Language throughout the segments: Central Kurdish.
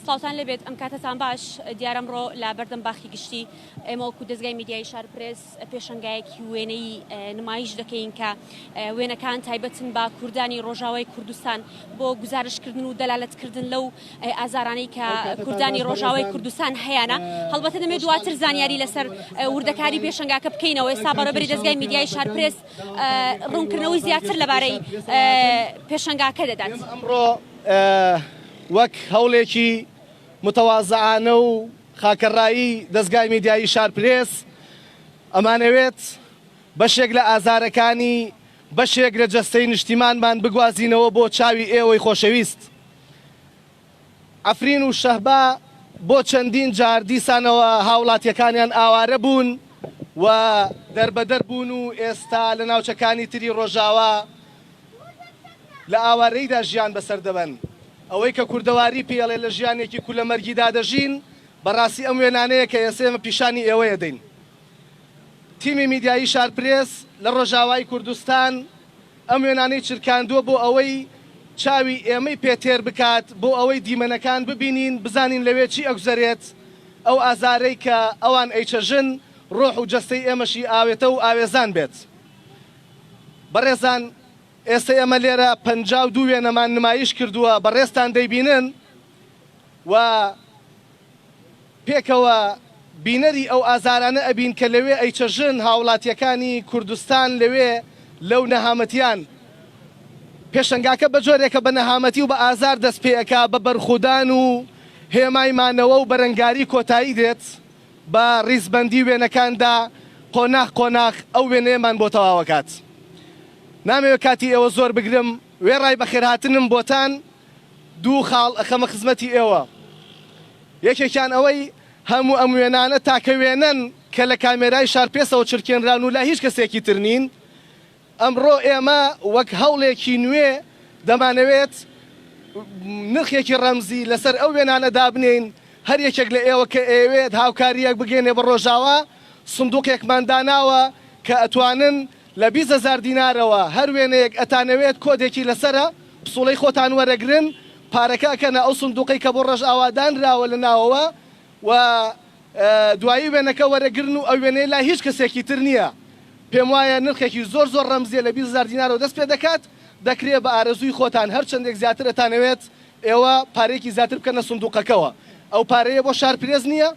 سڵاوتان لێبێت ئەم کاتەتان باش دیارە ئەمڕۆ لە بەردەم باخی گشتی ئێمە وەکو دەزگای میدیایی شار پرێس پێشەنگایەکی وێنەی نمایش دەکەین کە وێنەکان تایبەتن بە کوردانی ڕۆژاوای کوردستان بۆ گزارشکردن و دەلالەتکردن لەو ئازارانەی کە کوردانی ڕۆژاوای کوردستان هەیانە هەڵبەتە دەمێ دواتر زانیاری لەسەر وردەکاری پێشەنگاکە بکەینەوە ئێستا بەڕێبەری دەزگای میدیای شار پرێس ڕوونکردنەوەی زیاتر لەبارەی پێشەنگاکە دەدات. ئەمڕۆ وەک هەوڵێکی متەوازعانە و خاکەڕایی دەزگای میدیایی شارپرێس ئەمانەوێت بەشێک لە ئازارەکانی بەشێک لە جەستەی نیشتیمانمان بگوازینەوە بۆ چاوی ئێوەی خۆشەویست. عەفرین و شەهبا بۆ چەندین جار دیسانەوە هاوڵاتییەکانیان ئاوارە بوون و دەربەدەر بوون و ئێستا لە ناوچەکانی تری ڕۆژاوا لە ئاوارەییدا ژیان بەسەر دەبەن. ئەوەی کە کوردەواری پێی ئەڵێ لە ژیانێکی کولەمەرگیدا دەژین، بەڕاستی ئەم وێنانەیە کە ئێستا ئێمە پیشانی ئێوە ئەدەین. تیمی میدیایی شارپرێس لە ڕۆژاوای کوردستان ئەم وێنانەی چرکاندووە بۆ ئەوەی چاوی ئێمەی پێ تێر بکات، بۆ ئەوەی دیمەنەکان ببینین، بزانین لەوێ چی ئەگوزەرێت، ئەو ئازارەی کە ئەوان ئەیچەژن، ڕۆح و جەستەی ئێمەشی ئاوێتە و ئاوێزان بێت. بەڕێزان ئێستە ئێمە لێرە 52 وێنەمان نمایش کردووە، بەڕێزتان دەیبینن و پێکەوە بینەری ئەو ئازارانە ئەبین کە لەوێ ئەیچەژن، هاوڵاتیەکانی کوردستان لەوێ لەو نەهامەتیان. پێشەنگاکە بە جۆرێکە بە نەهامەتی و بە ئازار دەست پێ ئەکا، بە بەرخودان و هێمای مانەوە و بەرەنگاری کۆتایی دێت، بە ڕیزبەندی وێنەکاندا قۆناغ قۆناغ ئەو وێنەیەمان بۆ تەواوەکات. نامەوێ کاتی ئێوە زۆر بگرم، وێڕای بەخێرهاتنم بۆتان، دوو خاڵ ئەخەمە خزمەتی ئێوە، یەکێکیان ئەوەی هەموو ئەم وێنانە تاکە وێنەن کە لە کامێرای شارپێسەوە چرکێنراون و لای هیچ کەسێکی تر نین، ئەمڕۆ ئێمە وەک هەوڵێکی نوێ دەمانەوێت نرخێکی ڕەمزی لەسەر ئەو وێنانە دابنێین، هەر یەکێک لە ئێوە کە ئەیەوێت هاوکارییەک بگەیەنێ بە ڕۆژاوا، سندوقێکمان داناوە کە ئەتوانن لە 20,000 دینارەوە هەر وێنەیەک ئەتانەوێت کۆدێکی لەسەرە، پسوڵەی خۆتان وەرەگرن، پارەکە ئەکەنە ئەو سندوقەی کە بۆ ڕۆژئاوا دانراوە لە ناوەوە و دوایی وێنەکە وەرەگرن و ئەو وێنەیە لای هیچ کەسێکی تر نییە. پێموایە نرخێکی زۆر زۆر ڕەمزییە لە 20,000 دینارەوە دەست پێدەکات، دەکرێ بە ئارەزووی خۆتان هەر چەندێک زیاتر ئەتانەوێت ئێوە پارەیەکی زیاتر بکەنە سندوقەکەوە. ئەو پارەیە بۆ شارپرێس نییە،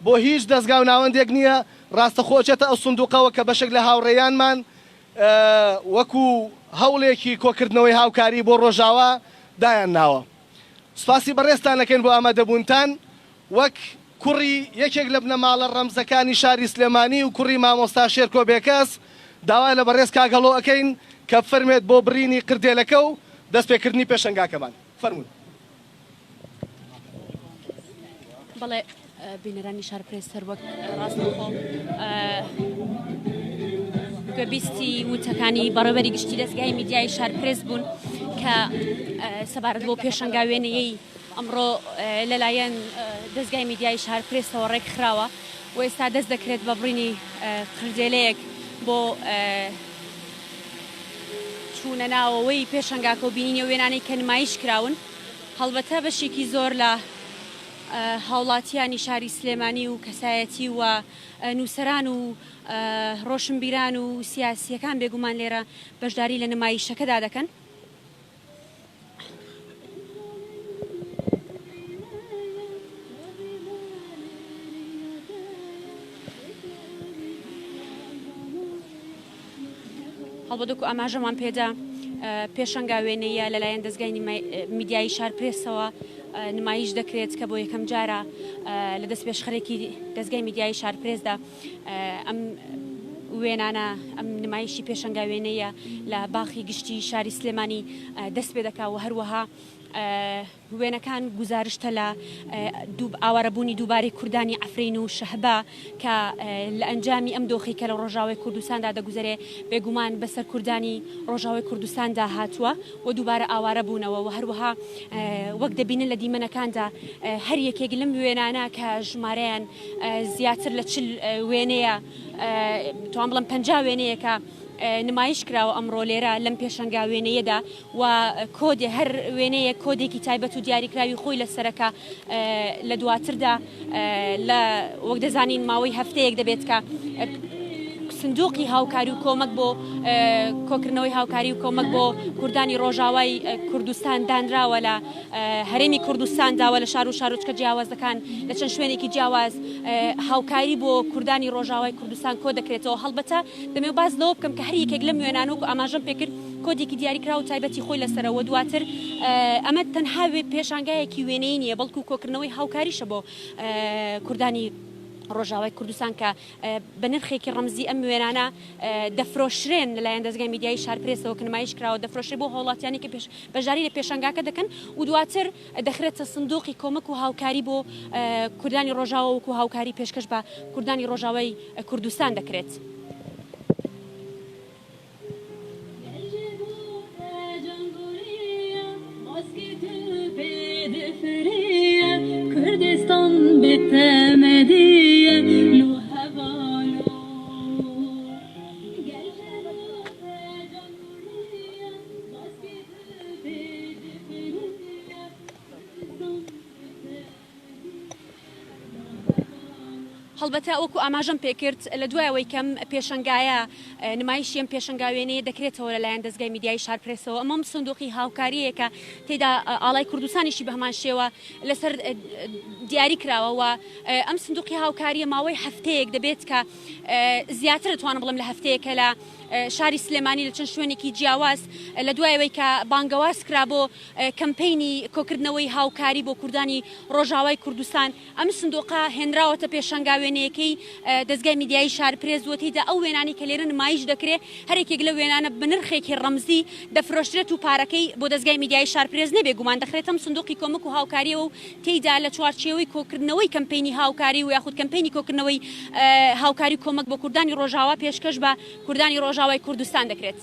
بۆ هیچ دەزگا و ناوەندێک نییە، ڕاستەخۆ ئەچێتە ئەو سندوقەوە کە بەشێک لە هاوڕێیانمان وەکو هەوڵێکی کۆکردنەوەی هاوکاری بۆ ڕۆژاوا دایانناوە. سوپاسی بەڕێزتان ئەکەین بۆ ئامادەبوونتان. وەک کوڕی یەکێک لە بنەماڵە ڕەمزەکانی شاری سلێمانی و کوڕی مامۆستا شێرکۆ بێکەس، داوا لە بەڕێز کاک هەڵۆ ئەکەین کە بفەرموێت بۆ بڕینی قردێلەکە و دەستپێکردنی پێشەنگاکەمان. فەرموون. بەڵێ بینەرانی شارپرێس هەر وەک ڕاستەوخۆ گوێبیستی وتەکانی بەڕێوەبەری گشتی دەزگای میدیای شارپرێس بوون کە سەبارەت بۆ پێشەنگا وێنەیەی ئەمڕۆ لەلایەن دەزگای میدیای شارپرێسەوە ڕێکخراوە و ئێستا دەست دەکرێت بە بڕینی قردێلەیەک بۆ چوونە ناوەوەی پێشەنگاکە و بینینی ئەو وێنانەی کە نمایش کراون، هەڵبەتە بەشێکی زۆر لە هاوڵاتیانی شاری سلێمانی و کەسایەتی و نووسەران و ڕۆشنبیران و سیاسییەکان بێگومان لێرە بەشداری لە نمایشەکەدا دەکەن. هەڵبەت وەکو ئاماژەمان پێدا پێشەنگا وێنەیە لەلایەن دەزگای میدیایی شار پرێسەوە نمایش دەکرێت کە بۆ یەکەم جارە لە دەست پێشخەرێکی دەزگای میدیایی شار پرێسدا ئەم وێنانە ئەم نمایشی پێشەنگا وێنەیە لە باخی گشتی شاری سلێمانی دەست پێ دەکا و هەروەها وێنەکان گوزارشتە لە ئاوارەبوونی دووبارەی کوردانی عەفرین و شەهبا کە لە ئەنجامی ئەم دۆخەی کە لە ڕۆژاوای کوردستاندا دەگوزەرێ بێگومان بەسەر کوردانی ڕۆژاوای کوردستاندا هاتووە و دووبارە ئاوارە بوونەوە و هەروەها وەک دەبینن لە دیمەنەکاندا هەر یەکێک لەم وێنانە کە ژمارەیان زیاتر لە 40 وێنەیە توان بڵم 50 وێنەیەکە. نمایش کراوە ئەمڕۆ لێرە لەم پێشەنگا وێنەیەدا و کۆدێ هەر وێنەیەک کۆدێکی تایبەت و دیاریکراوی خۆی لەسەرە کە لە دواتردا لە وەک دەزانین ماوەی هەفتەیەک دەبێت کە سندوقی هاوکاری و کۆمەک بۆ کۆکردنەوەی هاوکاری و کۆمەک بۆ کوردانی ڕۆژاوای کوردستان دانراوە لە هەرێمی کوردستان داوە لە شار و شارۆچکە جیاوازەکان لە چەند شوێنێکی جیاواز هاوکاری بۆ کوردانی ڕۆژاوای کوردستان کۆ دەکرێتەوە هەڵبەتە دەمەوێت باس لەوە بکەم کە هەر یەکێک لەم وێنانە وەکو ئاماژەم پێکرد کۆدێکی دیاریکراو و تایبەتی خۆی لەسەرە و دواتر ئەمە تەنها پێشانگایەکی وێنەیی نییە بەڵکو کۆکردنەوەی هاوکاریشە بۆ کوردانی ڕۆژاوای کوردستان کە بە نرخێکی ڕەمزی ئەم وێنانە دەفرۆشرێن لەلایەن دەزگای میدیایی شارپرێسەوە کە نمایش کراوە دەفرۆشرێت بۆ هاوڵاتیانی کە پێش بەشداری لە پێشانگاکە دەکەن و دواتر دەخرێتە سندوقی کۆمەک و هاوکاری بۆ کوردانی ڕۆژاوا وەکو هاوکاری پێشکەش بە کوردانی ڕۆژاوای کوردستان دەکرێت. هەڵبەتە وەکو ئاماژەم پێکرد لە دوای ئەوەی کەم پێشەنگایە نمایشی ئەم پێشەنگا وێنەیە دەکرێتەوە لەلایەن دەزگای میدیایی شار پرێسەوە ئەمەم سندوقی هاوکاریەیە کە تێدا ئاڵای کوردستانیشی بە هەمان شێوە لەسەر دیاری کراوە و ئەم سندوقی هاوکاریە ماوەی هەفتەیەک دەبێت کە زیاتر دەتوانم بڵێم لە هەفتەیەکە لە شاری سلێمانی لە چەند شوێنێکی جیاواز لە دوای ئەوەی کە بانگەواز کرا بۆ کەمپەینی کۆکردنەوەی هاوکاری بۆ کوردانی ڕۆژاوای کوردستان ئەم سندوقە هێنراوەتە پێشانگا وێنەیەکەی دەزگای میدیایی شار پرێس و تێیدا ئەو وێنانەی کە لێرە نمایش دەکرێ هەر یەکێک لەو وێنانە بە نرخێکی ڕەمزی دەفرۆشرێت و پارەکەی بۆ دەزگای میدیایی شار پرێس نەبێ گومان دەخرێتە ئەم سندوقی کۆمەک و هاوکاریەوە و تێیدا لە چوارچێوەی کۆکردنەوەی کەمپەینی هاوکاری و یاخود کەمپەینی کۆکردنەوەی هاوکاری و کۆمەک بۆ کوردانی ڕۆژاوا پێشکەش بە کوردانی ڕۆژاوای کوردستان دەکرێت.